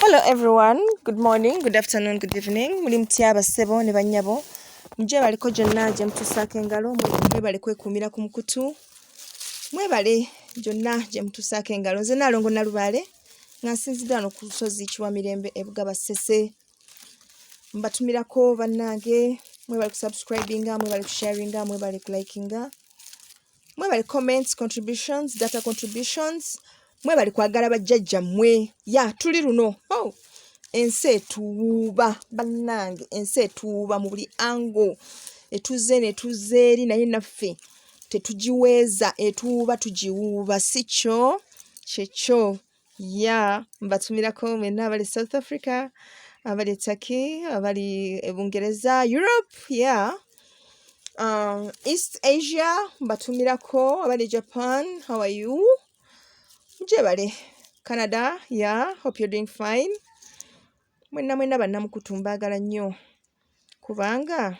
Hello everyone, good morning, good afternoon, good evening. Muli mutya abassebo ne bannyabo. Mujje baliko gyonna gye mutuusaako engalo, mwebale kwekuumira ku mukutu. Mwebale gyonna gye mutuusaako engalo. Nze Nnaalongo Nalubaale nga nsinziddwa wano ku lusozi Kiwamirembe e Bugaba Ssese. Mbatumirako bannange, mwebale kusubscribinga, mwebale kusharinga, mwebale kulikinga. Mwebale comments, contributions, data contributions. Mwebale kwagala bajjajja mmwe. Ya tuli luno. Oh. Ensi etuwuuba bannange, ensi etuwuuba mu buli angle. Etuze netuze eri naye naffe tetugiweeza, etuwuuba tugiwuuba, si kyo? Kyekyo. Ya mbatumirako mwenna abali South Africa, abali e Turkey, abali e Bungereza, Europe, yeah. East Asia mbatumirako abali Japan, how are you? Mujebale. Canada, yeah, hope you're doing fine. Mwenna mwenna bannamukutu mbaagala nnyo kubanga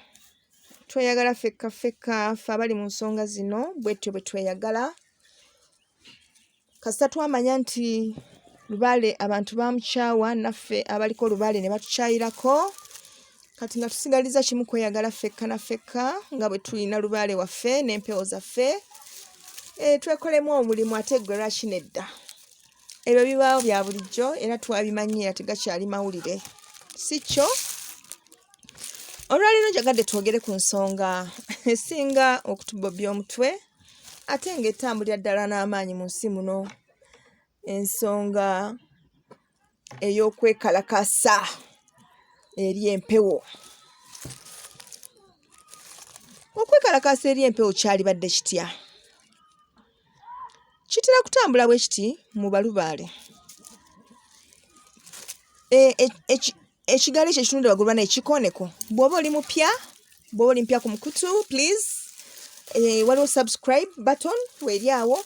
tweyagala ffekka ffekka ffe abali mu nsonga zino bwetyo bwe tweyagala. Kasita twamanya nti Lubaale abantu baamukyawa naffe abaliko Lubaale ne batukyayirako, kati nga tusigaliza kimu kweyagala ffekka na ffekka nga bwe tulina Lubaale waffe n'empewo zaffe. Twekolemu omulimu ate ggwe lwaki nedda? Ebyo bibaawo bya bulijjo era twabimanyi era tegakyali mawulire, si kyo? Olwaleero njagadde twogere ku nsonga esinga okutubobya omutwe ate ng'etambulira ddala n'amaanyi mu nsi muno, ensonga ey'okwekalakasa eri empewo. Okwekalakaasa eri empewo kyalibadde kitya? Kitera kutambula bwe kiti mu balubaale. Ekigaali ekyo ekitunde waggulu bana ekikooneko. Bw'oba oli mupya, bw'oba oli mupya ku mukutu, please, waliwo subscribe button weeri awo,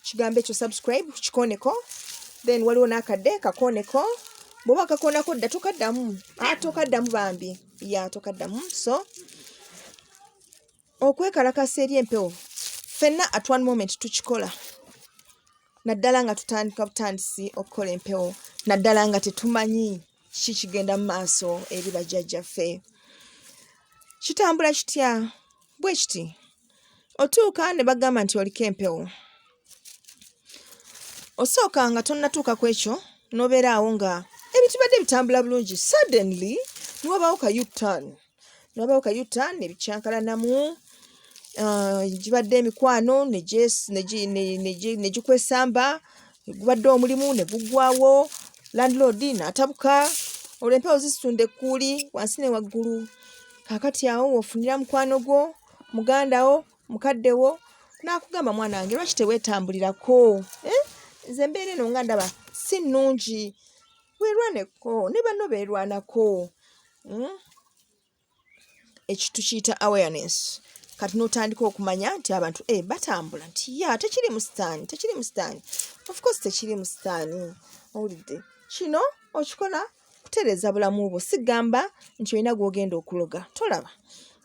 kigambo ekyo subscribe kikooneko, then waliwo n'akadde kakooneko. Bw'oba kakoonako dda tokaddamu, tokaddamu bambi, ya tokaddamu. So okwekalakasa eri empewo ffenna at one moment tukikola, naddala nga tutandika butandisi okukola empewo, naddala nga tetumanyi kiki kigenda mu maaso eri bajjajjaffe. Kitambula kitya? Bwe kiti, otuuka ne bagamba nti oliko empewo. Osooka nga tonnatuuka ku ekyo n'obeera awo nga ebintu bibadde bitambula bulungi, suddenly ne wabaawo ka U-turn, ne wabaawo ka U-turn ne bikyankalanamu, gibadde emikwano ne gikwesamba, gubadde omulimu ne guggwawo, landlord n'atabuka, olwo empewo zisitunda ekkuuli wansi ne waggulu. Kaakati awo w'ofunira mukwano gwo, muganda wo, mukadde wo n'akugamba mwana wange lwaki teweetambulirako? Nze embeera eno nga ndaba si nnungi, weerwaneko ne banno beerwanako. Ekyo tukiyita awareness. Kati n'otandika okumanya nti abantu batambula nti ya tekiri mu sitaani, tekiri mu sitaani. Of course tekiri mu sitaani. Owulidde? Kino okikola kutereeza bulamu bwo, si gamba nti olina gw'ogenda okuloga. Tolaba?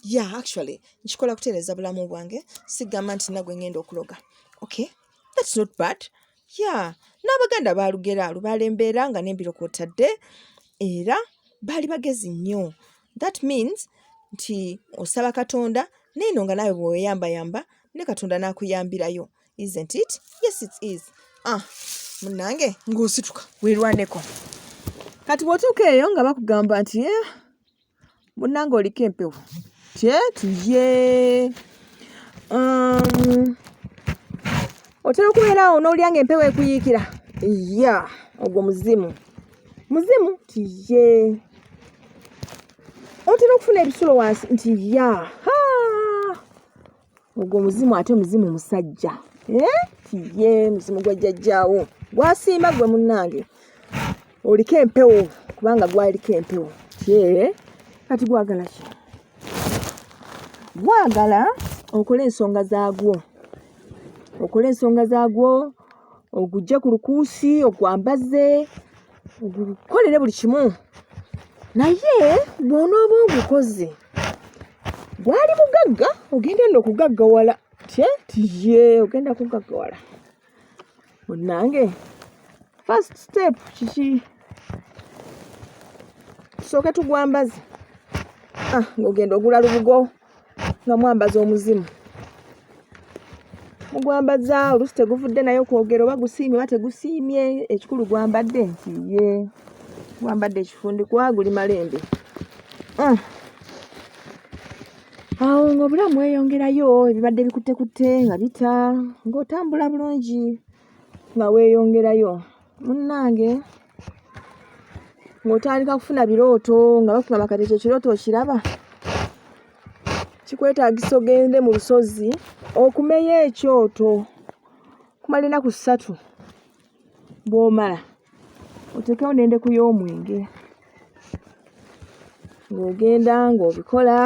Yeah, actually nkikola kutereeza bulamu bwange, si gamba nti nina gwe ngenda okuloga. Okay, that's not bad. Yeah, n'Abaganda baalugera lubaale embeera nga n'embiro kw'otadde, era baali bagezi nnyo. That means nti osaba Katonda n'eno nga naawe bw'oweyambayamba ne Katonda n'akuyambirayo. Isn't it? Yes it is. Munnange ng'osituka weerwaneko. Kati bw'otuuka eyo nga bakugamba nti munnange oliko empewo. Tuye. Otera okubeera awo n'olya ng'empewo ekuyiikira. Yeah, ogwo muzimu. Muzimu tiye. Otera okufuna ebisulo wansi nti ya. Ogwo muzimu ate muzimu musajja. Tiye muzimu gwa jjajjaawo. Gwasiima gwe munnange. Oliko empewo kubanga gwaliko empewo. Ye kati gwagala ki? Gwagala okole ensonga zaagwo. Okole ensonga zaagwo, ogujje ku lukuusi, ogwambaze, ogukolere buli kimu. Naye bw'onooba ogukoze, gwali mugagga, ogenda nno okugaggawala. Tiye ogenda kugaggawala. Munnange, first step kiki? Tusooke tugwambaze. Ah, ng'ogenda ogula lubugo nga mwambaza omuzimu. Mugwambaza oluusi teguvudde naye okwogera oba gusiimye oba tegusiimye, ekikulu gwambadde nti ye gwambadde ekifundikwa guli malembe. Ah. Awo ng'obulamu bweyongerayo, ebibadde bikuttekutte nga bita, ng'otambula bulungi nga weeyongerayo. Munnange ng'otandika kufuna birooto nga bakugamba kati ekyo ekirooto okiraba? Kikwetaagisa ogende mu lusozi okumeyo ekyoto okumala ennaku ssatu. Bw'omala oteekewo n'endeku y'omwenge ng'ogenda ng'obikola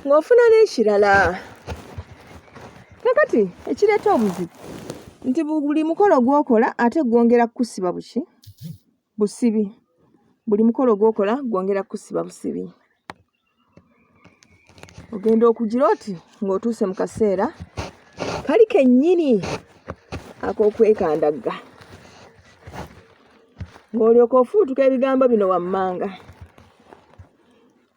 ng'ofuna n'ekirala. Kaakati ekireeta obuzibu nti buli mukolo gw'okola ate gwongera kukusiba buki? Busibi. Buli mukolo gw'okola gwongera kukusiba busibi. Ogenda okugira oti ng'otuuse mu kaseera kali kennyini ak'okwekandagga ng'olyoka ofuutuka ebigambo bino wammanga.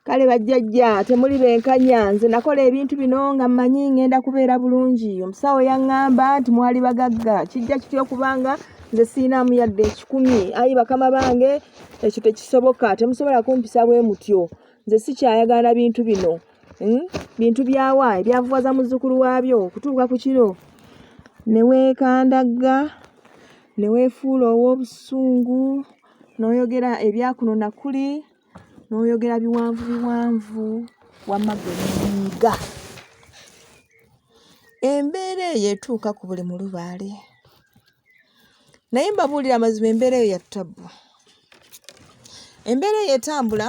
Kale bajjajja temuli benkanya, nze nakola ebintu bino nga mmanyi ngenda kubeera bulungi. Omusawo yaŋŋamba nti mwali bagagga, kijja kitya okuba nga nze siyinaamu yadde ekikumi? Ayi bakama bange, ekyo tekisoboka, temusobola kumpisa bwe mutyo. Nze sikyayagala na bintu bino. Hmm? Bintu byawa ebyavuwaza muzzukulu waabyo okutuuka ku kiro ne weekandagga ne weefuula ow'obusungu n'oyogera ebya kuno na kuli n'oyogera biwanvu biwanvu wamma ggwe n'onyiiga. Embeera eyo etuuka ku buli mulubaale. Naye mbabuulira amazima embeera eyo ya ttabbu. Embeera eyo etambula,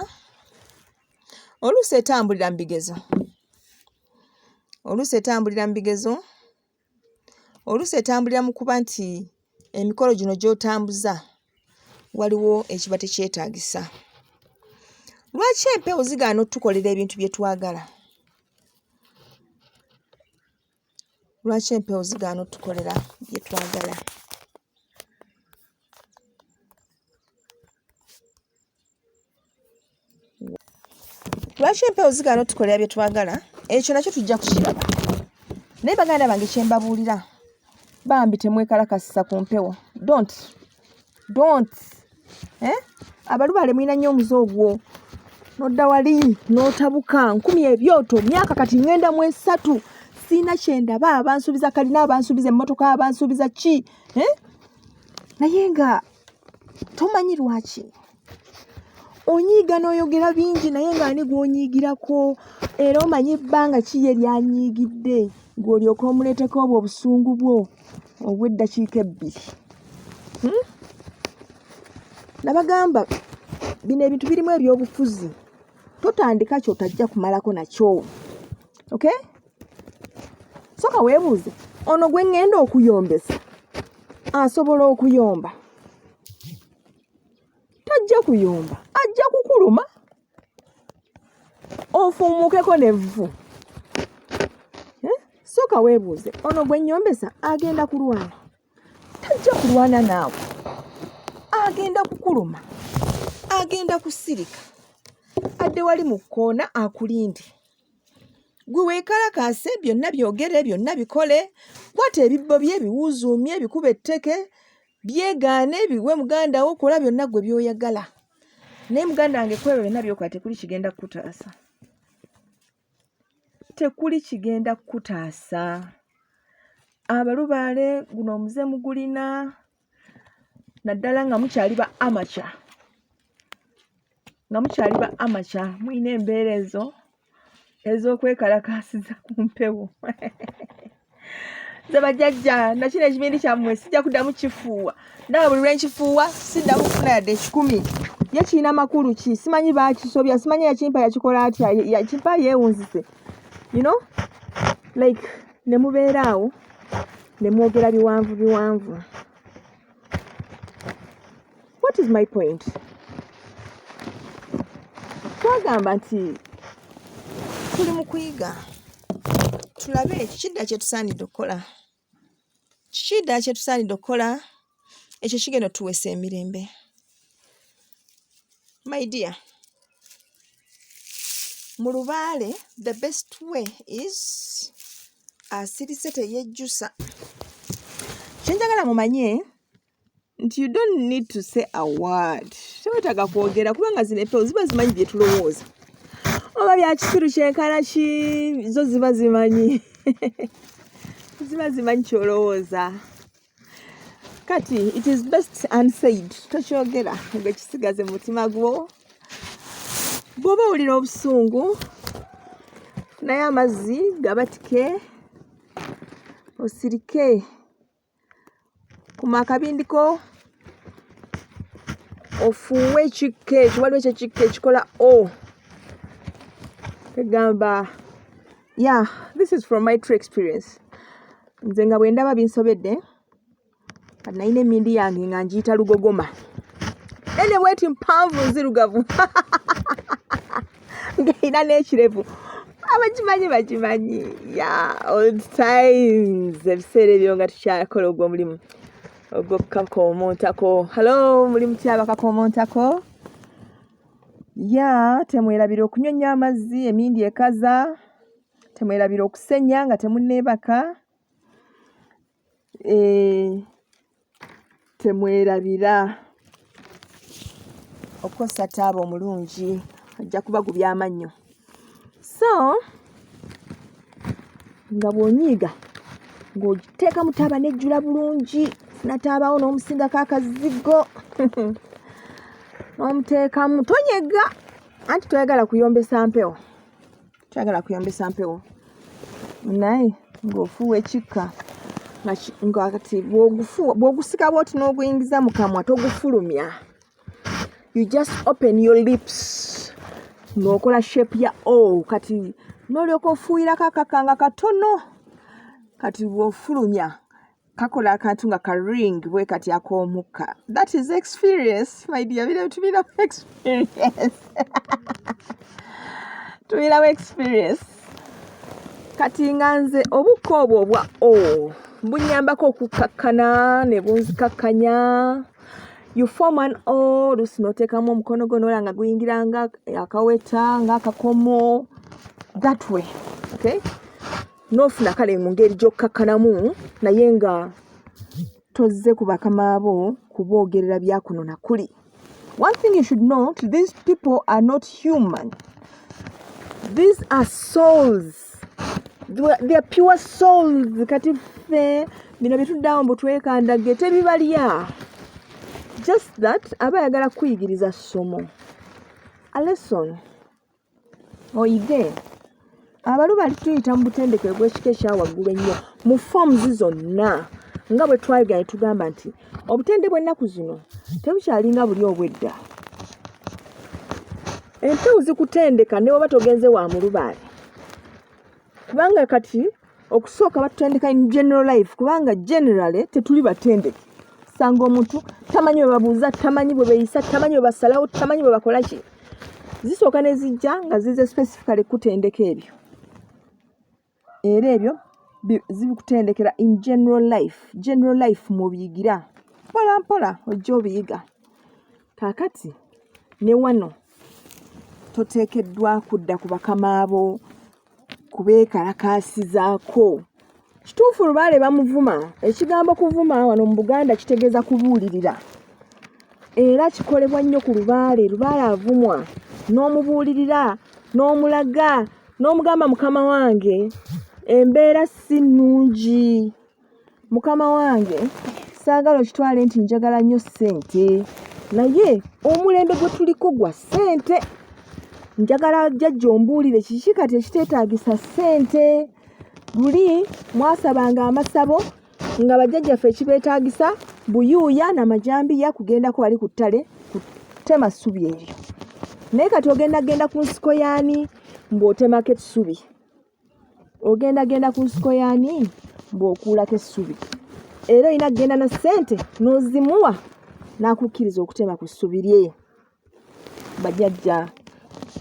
oluusi etambulira mu bigezo, oluusi etambulira mu bigezo, oluusi etambulira mu kuba nti emikolo gino gy'otambuza waliwo ekiba tekyetaagisa. Lwaki empewo zigaana otukolera ebintu bye twagala? Lwaki empewo zigaana otukolera bye twagala? Lwaki empewo zigaana otukolera bye twagala? Ekyo nakyo tujja kukiraba. Naye baganda bange kye mbabuulira, bambi temwekalakasisa ku mpewo. Don't. Don't. Eh? Abalubaale mulina nnyo omuze ogwo. N'odda wali n'otabuka nkumi ebyoto myaka kati ŋŋenda mu esatu sirina kye ndaba abansuubiza kalina abansuubiza emmotoka abansuubiza ki eh? Naye nga tomanyi lwaki onyiiga n'oyogera bingi naye ng'ani gw'onyiigirako era omanyi ebbanga ki ye ly'anyiigidde gw'olyoka omuleeteko obwo obusungu bwo obw'eddakiika ebbiri hmm? Nabagamba bino ebintu birimu ebyobufuzi totandika ky'otajja kumalako nakyo okay? Sooka weebuuze ono gwe ŋŋenda okuyombesa asobola okuyomba? Tajja kuyomba, ajja kukuluma ofuumuukeko n'evvu. Eh? Sooka weebuuze ono gwe nnyombesa agenda kulwana? Tajja kulwana naawe, agenda kukuluma, agenda kusirika, adde wali mu kkoona akulinde. Gwe weekalakaase, byonna byogere, byonna bikole, kwata ebibbo bye biwuuzuumye, bikube etteke, byegaane, biwe muganda wo, kola byonna gwe by'oyagala. Naye muganda wange ku ebyo byonna by'okola tekuli kigenda kukutaasa. Tekuli kigenda kukutaasa. Abalubaale guno omuze mugulina naddala nga mukyali ba amateur. Nga mukyali ba amateur mulina embeera ezo ez'okwekalakaasiza ku mpewo. Nze bajjajja nakino ekibindi kyammwe sijja kuddamu kifuuwa. Ndaba buli lwe nkifuuwa siddamu kufuna yadde ekikumi. Ye kirina makulu ki? Simanyi baakisobya, simanyi yakimpa yakikola atya, yakimpa yeewunzise. You know? Like ne mubeera awo ne mwogera biwanvu biwanvu. What is my point? Twagamba nti tuli mu kuyiga tulabe kiki ddala kye tusaanidde okukola, kiki ddala kye tusaanidde okukola ekyo kigenda otuweesa emirembe. My dear, mu lubaale the best way is asirise teyejjusa. Kye njagala mumanye nti you don't need to say a word, tewetaaga kwogera kubanga zino empewo ziba zimanyi bye tulowooza oba bya kisiru kyenkana ki, zo ziba zimanyi, ziba zimanyi ky'olowooza. Kati it is best unsaid, tokyogera, gwe kisigaze mu mutima gwo. Bw'oba owulira obusungu naye amazzi gabatike, osirike, kuma akabindi ko ofuuwe ekikka ekyo. Waliwo ekyo ekikka ekikola o egamba. Yeah, this is from my true experience. Nze nga bwe ndaba binsobedde, kati nalina emmindi yange nga ngiyita lugogoma, ene bweti mpanvu nzirugavu ng'erina n'ekirevu. Abakimanyi bakimanyi ya old times, ebiseera ebyo nga tukyakola ogwo omulimu ogw'okukakomontako. Hallo, muli mutya abakakomontako? Ya, temwerabira okunywa ennyo amazzi, emindi ekaza. Temwerabira okusenya nga temunneebaka. Temwerabira okukozesa taaba omulungi, ajja kubagubya amannyo. So nga bw'onyiiga ng'ogiteeka mu taaba n'ejjula bulungi, funa taabawo n'omusingako akazigo n'omuteekamu. Tonyega, anti toyagala kuyombesa mpewo, toyagala kuyombesa mpewo, naye ng'ofuuwa ekikka nga kati bw'ogusika bw'oti n'oguyingiza mu kamwa, togufulumya. You just open your lips ng'okola shape ya o. Kati n'olyoka ofuuyirako akakka nga katono. Kati bw'ofulumya kakola akantu nga ka ring bwe kati ak'omukka. That is experience, my dear. Bino tubiramu experience, tubiramu experience. Kati nga nze obukka obwo obwa o bunyambako okukkakkana ne bunzikakkanya. You form an O, oluusi n'oteekamu omukono gwo n'olaba nga guyingira nga akaweta, ng'akakomo, that way, okay? N'ofuna kale mu ngeri gy'okkakkanamu, naye nga tozze ku bakama bo kuboogerera bya kuno na kuli. One thing you should know, these people are not human, these are souls. They are pure souls. Kati ffe bino bye tuddawo mbu twekandagge tebibalya. Just that aba ayagala kukuyigiriza ssomo, a lesson, oyige. Abalubaale tuyita mu butendeke obw'ekika ekya waggulu ennyo mu forms zonna, nga bwe twayogera ne tugamba nti obutende bw'ennaku zino tebukyalinga buli obw'edda. Empewo zikutendeka ne bw'oba togenze wa mulubaale, kubanga kati okusooka batutendeka in general life, kubanga generally tetuli batendeke. Sanga omuntu tamanyi bwe babuuza, tamanyi bwe beeyisa, tamanyi bwe basalawo, tamanyi bwe bakola ki. Zisooka ne zijja nga zize specifically kutendeka ebyo, era ebyo zibikutendekera in general life. General life mw'obiyigira mpola mpola, ojja obiyiga. Kaakati ne wano toteekeddwa kudda ku bakama bo kubeekalakaasizaako. Kituufu, lubaale bamuvuma. Ekigambo kuvuma wano mu Buganda kitegeeza kubuulirira, era kikolebwa nnyo ku lubaale. Lubaale avumwa n'omubuulirira n'omulaga n'omugamba, "Mukama wange, embeera si nnungi. Mukama wange, saagala okitwale nti njagala nnyo ssente, naye omulembe gwe tuliko gwa ssente. Njagala jjajja ombuulire kiki kati ekiteetaagisa ssente. Luli mwasabanga amasabo nga bajjajjaffe ekibeetaagisa buyuuya n'amajambiya kugendako wali ku ttale kutema ssubi eryo. Naye kati ogenda genda ku nsiko y'ani ng'otemako essubi? Ogenda genda ku nsiko y'ani ng'okuulako essubi? Era olina kugenda na ssente n'ozimuwa n'akukkiriza okutema ku ssubi lye." Bajjajja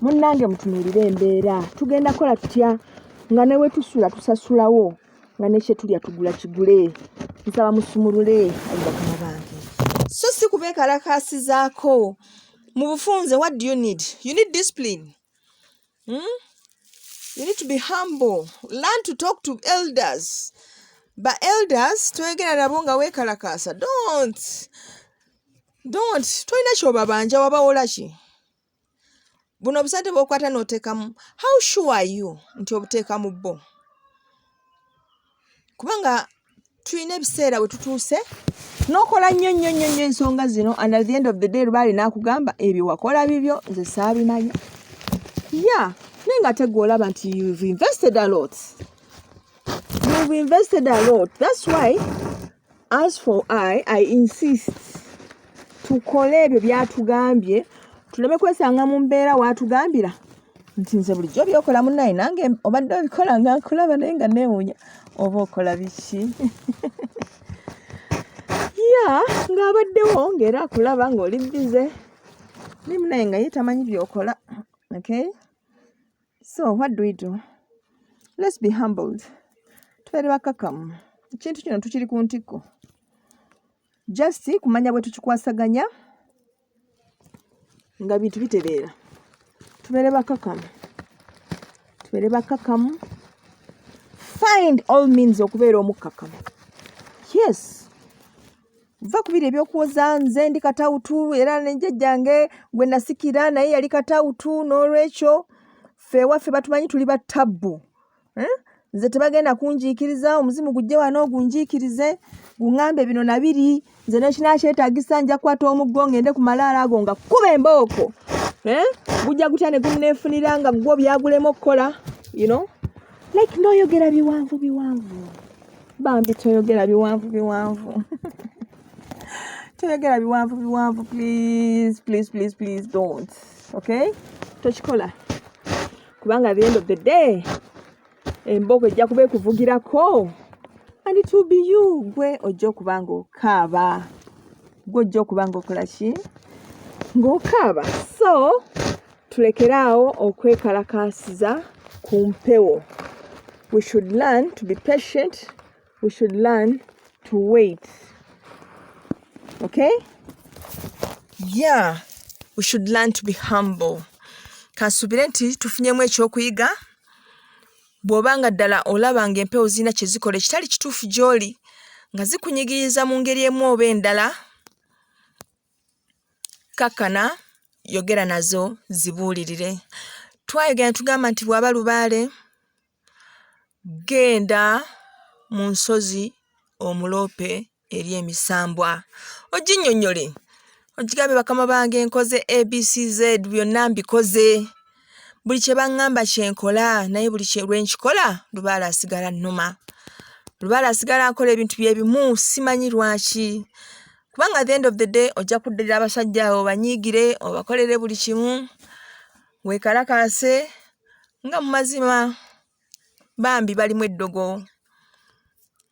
munnange, mutunuulire embeera. Tugenda kukola tutya nga ne we tusula tusasulawo, nga ne kye tulya tugula kigule? Nsaba musumulule, ayi bakama bange, so si kubeekalakaasizaako. Mu bufunze, what do you need? You need discipline. You need to be humble. Learn to talk to elders. Ba elders toyogera nabo nga weekalakaasa. Don't. Don't. Tolina ky'obabanja wabawola ki? Buno obusente bw'okwata n'oteekamu, how sure are you nti obuteeka mu bo? Kubanga tulina ebiseera we tutuuse n'okola nnyo nnyo nnyo nnyo ensonga zino, and at the end of the day lubaale n'akugamba, "Ebyo wakola bibyo, nze saabimanya." Ya, naye nga ate gwe olaba nti you've invested a lot, you've invested a lot. That's why, as for I insist tukole ebyo byatugambye, tuleme kwesanga mu mbeera waatugambira nti, "Nze bulijjo byokola munnaye nange obadde obikola nga nkulaba, naye nga neewuunya oba okola biki." Ya, ng'abaddewo ng'era akulaba ng'oli busy, naye munnaye nga ye tamanyi by'okola. Okay, so what do we do? Let's be humbled, tubeere bakakamu. Ekintu kino tukiri ku ntikko, just kumanya bwe tukikwasaganya nga bintu bitereera. Tubeere bakakamu, tubeere bakakamu. Find all means okubeera omukkakkamu. Yes, va ku biri ebyokuwoza, "Nze ndi katawutu, era ne jjajjange gwe nasikira naye yali katawutu, n'olwekyo ffe ewaffe batumanyi tuli battabbu, eh? Nze tebagenda kunjiikiriza, omuzimu gujje wano gunjiikirize guŋŋambe bino na biri. Nze nekinakyetaagisa nja kukwata omuggo ngende ku malaalo ago nga kkuba embooko, eh? Gujja gutya ne gumuneefunira nga gwo byagulema okukola." Like n'oyogera biwanvu biwanvu. Bambi, toyogera biwanvu biwanvu, toyogera biwanvu biwanvu. Please, please, please, please don't. Okay, tokikola, kubanga at the end of the day embooko ejja kuba ekuvugirako and it will be you. Gwe ojja okuba nga okaaba, gwe ojja okuba nga okola ki? Ng'okaaba. So tulekere awo okwekalakaasiza ku mpewo. We should learn to be patient. We should learn to wait. Okay, yeah, we should learn to be humble. Kansuubire nti tufunyemu ekyokuyiga. Bw'oba nga ddala olaba ng'empewo zirina kye zikola ekitali kituufu gy'oli, nga zikunyigiriza mu ngeri emu oba endala, kakkana, yogera nazo, zibuulirire. Twayogera ne tugamba nti bw'aba lubaale, genda mu nsozi omuloope eri emisambwa, oginnyonnyole, ogigambe, "Bakama bange, nkoze ABCZ, byonna mbikoze, buli kye baŋŋamba kye nkola, naye buli lwe nkikola lubaale asigala nnuma, lubaale asigala akola ebintu bye bimu, simanyi lwaki." Kubanga at the end of the day ojja kuddirira abasajja abo, obanyiigire, obakolere buli kimu, weekalakaase, nga mu mazima bambi balimu eddogo,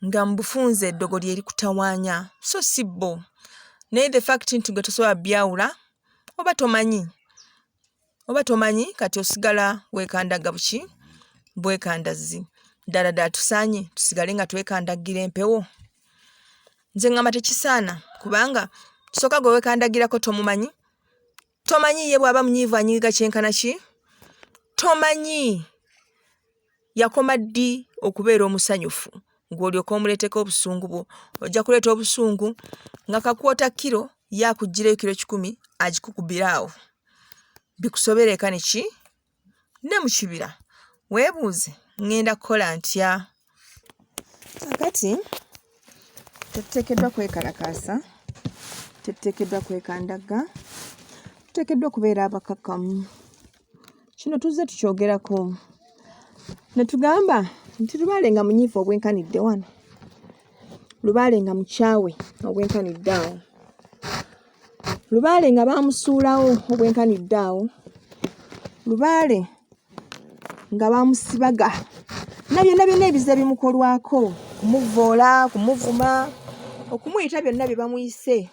nga mu bufunze eddogo lye likutawaanya, so si bo. Naye the fact nti gwe tosobola byawula, oba tomanyi, oba tomanyi, kati osigala weekandaga buki bwekandazzi. Ddala ddala tusaanye tusigale nga twekandagira empewo? Nze ŋŋamba tekisaana, kubanga kisooka gwe weekandagirako tomumanyi, tomanyi ye bw'aba munyiivu anyiiga kyenkana ki, tomanyi yakoma ddi okubeera omusanyufu, gw'olyoka omuleeteko obusungu bwo. Ojja kuleeta obusungu nga kakwota kiro ye akuggyirayo kiro 100 agikukubira awo, bikusobere eka ne ki ne mu kibira, weebuuze, "Ŋŋenda kukola ntya kakati?" Tetuteekeddwa kwekalakaasa, tetuteekeddwa kwekandagga, tuteekeddwa okubeera abakakkamu. Kino tuzze tukyogerako ne tugamba nti lubaale nga munyiivu obwenkanidde wano, lubaale nga mukyawe obwenkanidde awo, lubaale nga baamusuulawo obwenkanidde awo, lubaale nga baamusibaga na byonna byonna ebizze bimukolwako, kumuvvoola, kumuvuma, okumuyita byonna bye bamuyise,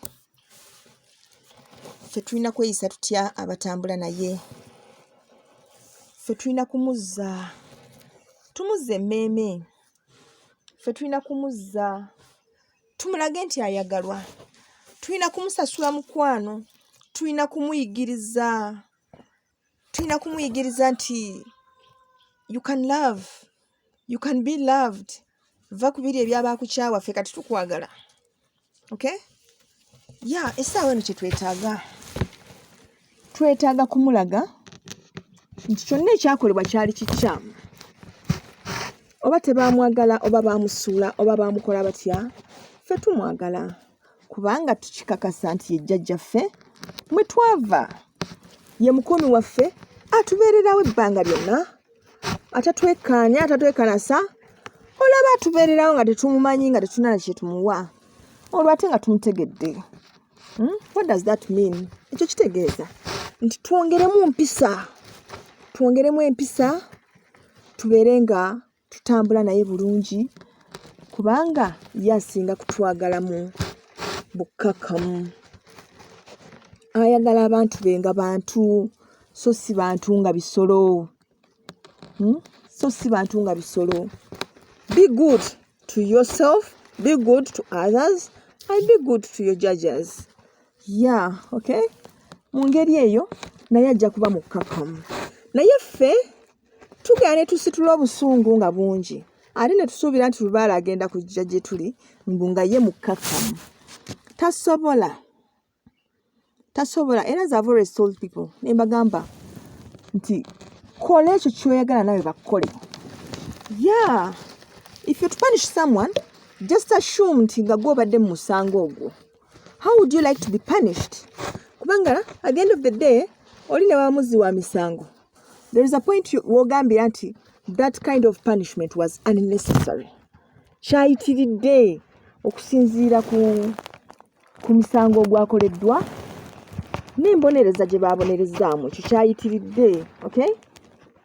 ffe tulina kweyisa tutya abatambula naye? Ffe tulina kumuzza, tumuzze emmeeme. Ffe tulina kumuzza, tumulage nti ayagalwa. Tulina kumusasula mukwano. Tulina kumuyigiriza, tulina kumuyigiriza nti you can love, you can be loved. Va ku biri ebyabakukyawa, ffe kati tukwagala. Okay, ya essaawa eno kyetwetaaga, twetaaga kumulaga nti kyonna ekyakolebwa kyali kikyamu, oba tebaamwagala, oba baamusuula, oba baamukola batya, ffe tumwagala kubanga tukikakasa nti ye jjajjaffe mwe twava, ye mukuumi waffe atubeererawo ebbanga lyonna, atatwekkaanya, atatwekanasa. Olaba atubeererawo nga tetumumanyi, nga tetulina na kyetumuwa, olwo ate nga tumutegedde. What does that mean? Ekyo kitegeeza nti twongeremu mpisa, twongeremu empisa, tubeere nga tutambula naye bulungi, kubanga ye asinga kutwagalamu bukkakkamu. Ayagala abantu be nga bantu, so si bantu nga bisolo. So si bantu nga bisolo. Be good to yourself, be good to others and be good to your judges. Yeah, okay, mu ngeri eyo naye ajja kuba mukkakkamu. Naye ffe tugenda ne tusitula obusungu nga bungi, ate ne tusuubira nti lubaale agenda kujja gye tuli mbu nga ye mukkakkamu. Tasobola, tasobola. Era as I've always told people, ne mbagamba nti kola ekyo kyoyagala nawe bakukole. Yeah, if you punish someone, just assume nti nga gw'obadde mu musango ogwo, how would you like to be punished? Kubanga at the end of the day, oli ne bamuzzi wa misango, there is a point w'ogambira nti that kind of punishment was unnecessary, kyayitiridde okusinziira ku misango ogwakoleddwa n'embonereza gye baabonerezaamu. Ekyo kyayitiridde. Okay,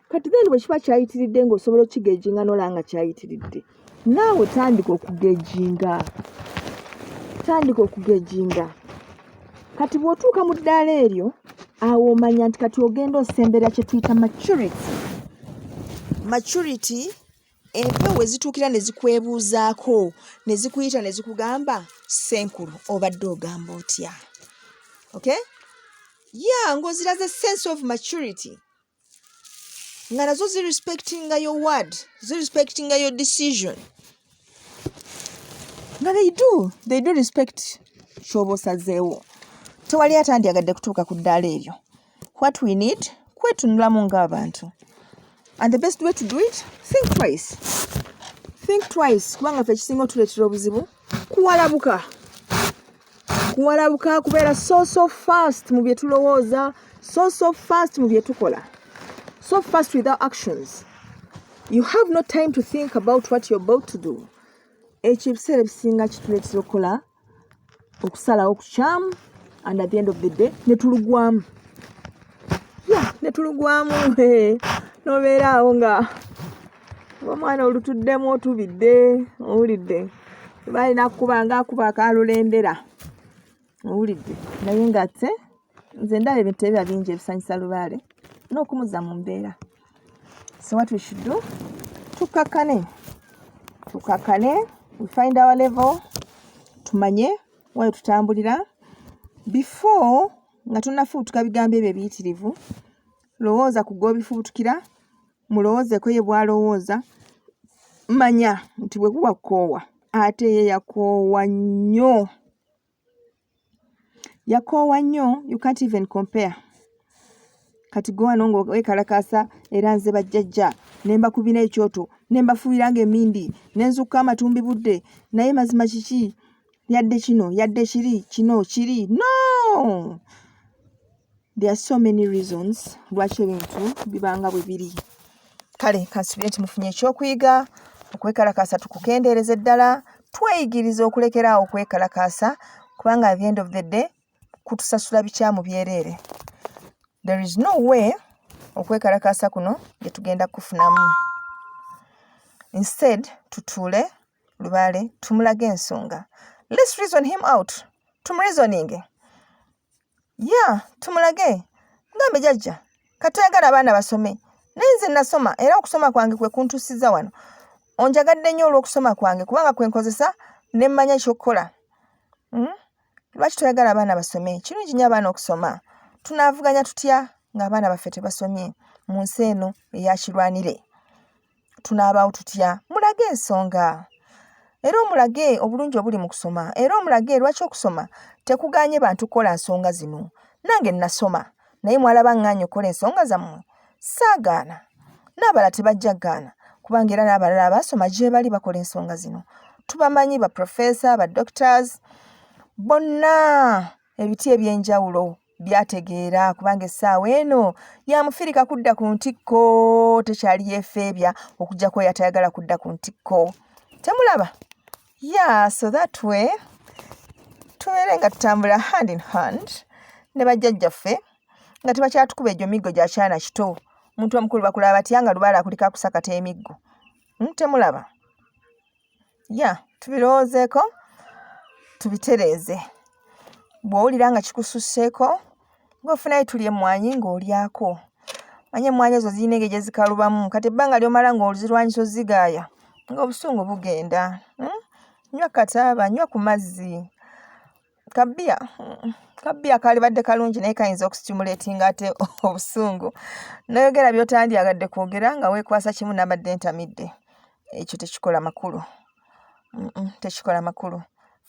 kati then bwe kiba kyayitiridde, ng'osobola okigejinga n'olaba nga kyayitiridde, naawe tandika okugejinga, tandika okugejinga. Kati bw'otuuka mu ddaala eryo, awo omanya nti kati ogenda osembera kye tuyita maturity. Maturity, empewo we zituukira ne zikwebuuzaako, ne zikuyita ne zikugamba, "Ssenkulu, obadde ogamba otya?" Okay, yeah, ng'oziraze sense of maturity, nga nazo zirespectinga your word, zirespectinga your decision, nga they do respect ky'oba osazeewo. Tewali atandyagadde kutuuka ku ddaala eryo. What we need kwetunulamu ng'abantu, and the best way to do it, think twice, think twice, kubanga ffe ekisinga otuleetera obuzibu kuwalabuka, kuwalabuka, kubeera so so fast mu bye tulowooza, so so fast mu bye tukola, so fast with our actions. You have no time to think about what you're about to do. Ekyo ebiseera ebisinga kituleetera okukola okusalawo kukyamu, and at the end of the day ne tulugwamu. Ya, ne tulugwamu, nobeera awo nga omwana olutuddemu otubidde, owulidde, balina kukuba nga akuba akalulendera, owulidde. Naye nga ate nze ndaba ebintu ebiba bingi ebisanyusa lubaale n'okumuzza mu mbeera. So what we should do, tukakkane, tukakkane, we find our level, tumanye wayo tutambulira before nga tonnafubutuka bigambo ebyo ebiyitirivu. Lowooza ku gw'obifubutukira, mulowoozeeko ye bw'alowooza. Manya nti bwe guba kukoowa, ate ye yakoowa nnyo, yakoowa nnyo. You can't even compare. Kati gwe wano ng'weekalakaasa, era nze bajjajja ne mbakubira ekyoto, ne mbafuuyira ng'emmindi, ne nzukka amatumbi budde, naye mazima kiki? Yadde kino, yadde kiri, kino kiri. No, there are so many reasons lwaki ebintu bibanga bwe biri. Kale kansubire nti mufunye ekyokuyiga. Okwekalakaasa tukukendeereza ddala, tweyigiriza okulekeraawo okwekalakaasa, kubanga at the end of the day kutusasula bikyamu byereere. There is no way okwekalakaasa kuno gye tugenda kufunamu. Instead tutuule lubaale tumulage ensonga. Let's reason him out, tumureasoning, yeah, tumulage. Ngambe, "Jjajja, katoyagala abaana basome, naye nze nasoma, era okusoma kwange kwe kuntuusizza wano. Onjagadde nnyo olw'okusoma kwange, kubanga kwe nkozesa ne mmanya ekyokukola. Lwaki toyagala abaana basome? Kirungi nnyo abaana okusoma. Tunaavuganya tutya ng'abaana baffe tebasomye mu nsi eno eya kirwanire? Tunaabaawo tutya? Mulage ensonga era omulage obulungi obuli mu kusoma era omulage lwaki okusoma tekugaanye bantu kukola nsonga zino. Nange nnasoma naye mwalaba ŋŋaanye okukola ensonga zammwe? Saagaana. N'abalala tebajja kugaana kubanga era n'abalala abaasoma gyebali bakola ensonga zino. Tubamanyi ba professor, ba doctors bonna ebiti eby'enjawulo byategeera kubanga essaawa eno ya mufirika kudda ku ntikko tekyali yeefeebya okuggyako oyo atayagala kudda ku ntikko. Temulaba? Yeah, so that way tubeere nga tutambula hand in hand ne bajjajjaffe nga tebakyatukuba egyo miggo gya kyana kito. Omuntu omukulu bakulaba batya nga lubaale akuliko akusakata emiggo? Temulaba? Ya tubirowoozeeko tubitereeze. Bw'owulira nga kikususseeko ng'ofunayo tuli emmwanyi ng'olyako. Manya emmwanyi ezo zirina engeri gye zikalubamu kati ebbanga ly'omala ng'ozirwanyisa ozigaaya ng'obusungu bugenda. Hmm? Nywa kataaba, nywa ku mazzi. Kabbiya kabbiya kaalibadde kalungi naye kayinza okusitimuleetinga ate obusungu n'oyogera by'otandyagadde kwogera nga weekwasa kimu nabadde ntamidde. Ekyo tekikola makulu. Tekikola makulu.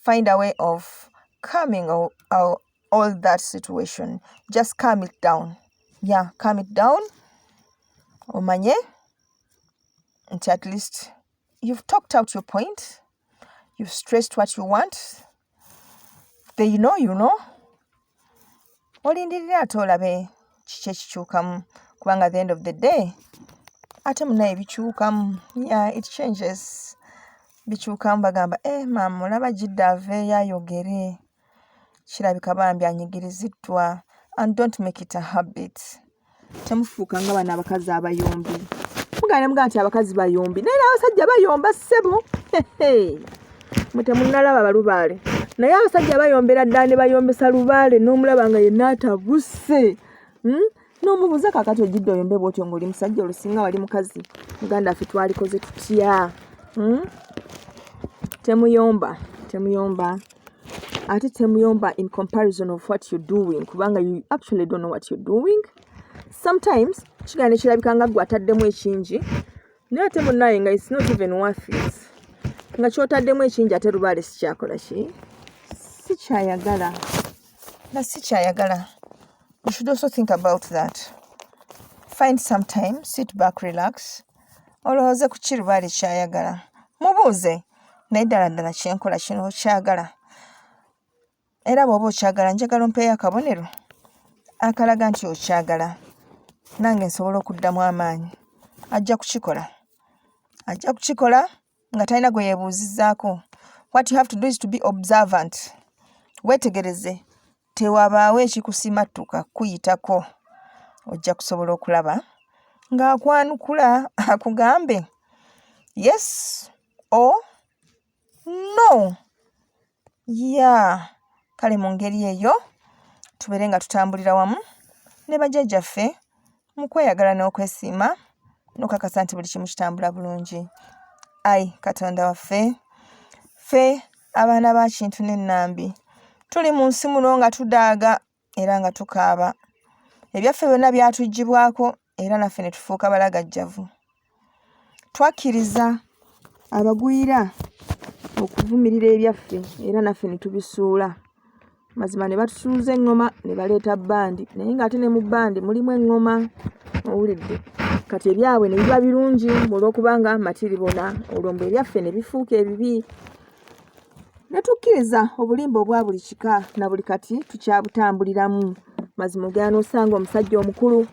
Find a way of calming all that situation. Just calm it down. Yeah, calm it down. Omanye nti at least you've talked out your point. You've stressed what you want. They know you know. Olindirira ate olabe kiki ekikyukamu kubanga at the end of the day ate munaye bikyukamu. Yeah, it changes. Bikyukamu bagamba eh maama olaba Jidda aveeyo ayogere. Kirabika bambi anyigiriziddwa and don't make it a habit. Temufuuka nga bano abakazi abayombi. Muganda ne mugamba nti abakazi bayombi naye n'abasajja bayomba ssebo. Mwe temunnalaba balubaale naye abasajja bayombera ddala ne bayombesa lubaale n'omulaba nga yenna atabuse. Hmm? N'omubuuza kaakati ojjidde oyombe bw'otyo ng'oli musajja olwo singa wali mukazi muganda waffe twalikoze tutya? Hmm? Temuyomba, temuyomba. Ate temuyomba in comparison of what you're doing kubanga you actually don't know what you're doing. Sometimes kigenda ne kirabika nga ggwe ataddemu ekingi naye ate munnaye nga it's not even worth it. Nga ky'otaddemu ekingi ate lubaale sikyakola ki? Sikyayagala. Nga sikyayagala. You should also think about that. Find some time, sit back, relax. Olowooze ku ki lubaale ky'ayagala. Mubuuze naye ddala ddala kye nkola kino okyagala? Era bw'oba okyagala njagala ompeeyo akabonero akalaga nti okyagala nange nsobole okuddamu amaanyi. Ajja kukikola. Ajja kukikola nga talina gwe yeebuuzizzaako. What you have to do is to be observant. Weetegereze tewabaawo ekikusimattuka kukuyitako. Ojja kusobola okulaba ng'akwanukula akugambe yes or no. Yeah. Kale mu ngeri eyo tubeere nga tutambulira wamu ne bajjajjaffe mu kweyagala n'okwesiima n'okakasa nti buli kimu kitambula bulungi. Ayi Katonda waffe, ffe abaana ba Kintu ne Nnambi tuli mu nsi muno nga tudaaga era nga tukaaba. Ebyaffe byonna byatuggyibwako era naffe ne tufuuka balagajjavu. Twakkiriza abagwira okuvumirira ebyaffe era naffe ne tubisuula. Mazima ne batusuuza eŋŋoma ne baleeta bbandi naye ng'ate ne mu bbandi mulimu eŋŋoma owulidde. Kati ebyabwe ne biba birungi mbu olw'okubanga matiribona olwo mbu ebyaffe ne bifuuka ebibi. Ne tukkiriza obulimba obwa buli kika na buli kati tukyabutambuliramu. Mazima ogenda n'osanga omusajja omukulu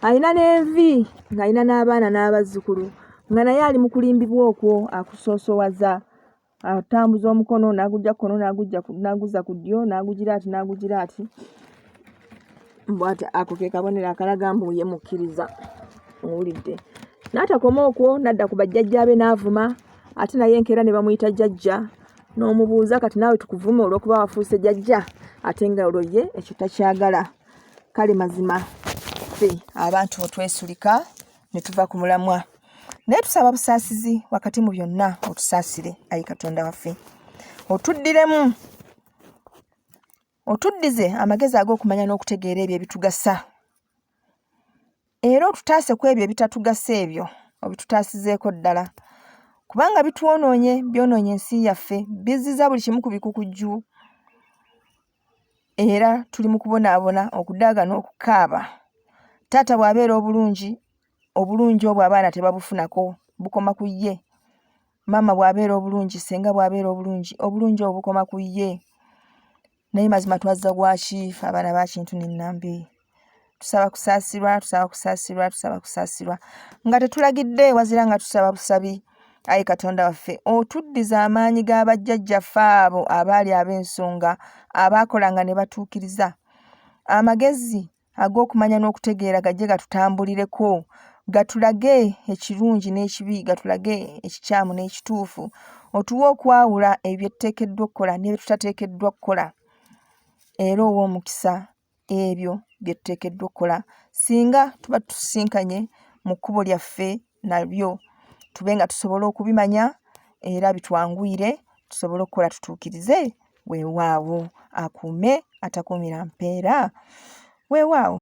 alina n'envi ng'alina n'abaana n'abazzukulu nga naye ali mu kulimbibwa okwo akusoosowaza. Atambuza omukono n'aguggya ku kkono n'aguzza ku ddyo n'agugira ati n'agugira ati. Mbu ati ako ke kabonero akalaga mbu ye mukkiriza owulidde. N'atakoma okwo n'adda ku bajjajjaabe n'avuma ate naye enkeera ne bamuyita jjajja n'omubuuza kati naawe tukuvume olw'okuba wafuuse jjajja ate nga olwo ye ekyo takyagala. Kale mazima ffe abantu otwesulika ne tuva ku mulamwa. Naye tusaba busaasizi wakati mu byonna otusaasire ayi Katonda waffe. Otuddiremu. Otuddize amagezi ag'okumanya n'okutegeera ebyo ebitugasa. Era otutaase ku ebyo ebitatugasa ebyo obitutaasizeeko ddala. Kubanga bitwonoonye, byonoonye ensi yaffe, bizziza buli kimu ku bikukujju. Era tuli mu kubonaabona, okudaaga n'okukaaba. Taata bw'abeera obulungi, obulungi obwo abaana tebabufunako, bukoma ku ye. Maama bw'abeera obulungi, ssenga bw'abeera obulungi, obulungi obwo bukoma ku ye. Naye mazima twazza gwaki ffe abaana ba Kintu ne Nambi? Tusaba kusaasirwa, tusaba kusaasirwa, tusaba kusaasirwa nga tetulagidde wazira nga tusaba busabi. Ayi Katonda waffe, otuddize amaanyi ga bajjajjaffe abo abaali ab'ensonga, abaakolanga ne batuukiriza. Amagezi ag'okumanya n'okutegeera gajje gatutambulireko, gatulage ekirungi n'ekibi, gatulage ekikyamu n'ekituufu, otuwe okwawula ebyo bye tuteekeddwa okukola ne bye tutateekeddwa kukola, era owe omukisa ebyo bye tuteekeddwa okukola. Singa tuba tusisinkanye mu kkubo lyaffe nabyo, tube nga tusobola okubimanya era bitwanguyire tusobole okukola tutuukirize. Weewaawo akuume atakuumira mpeera. Weewaawo.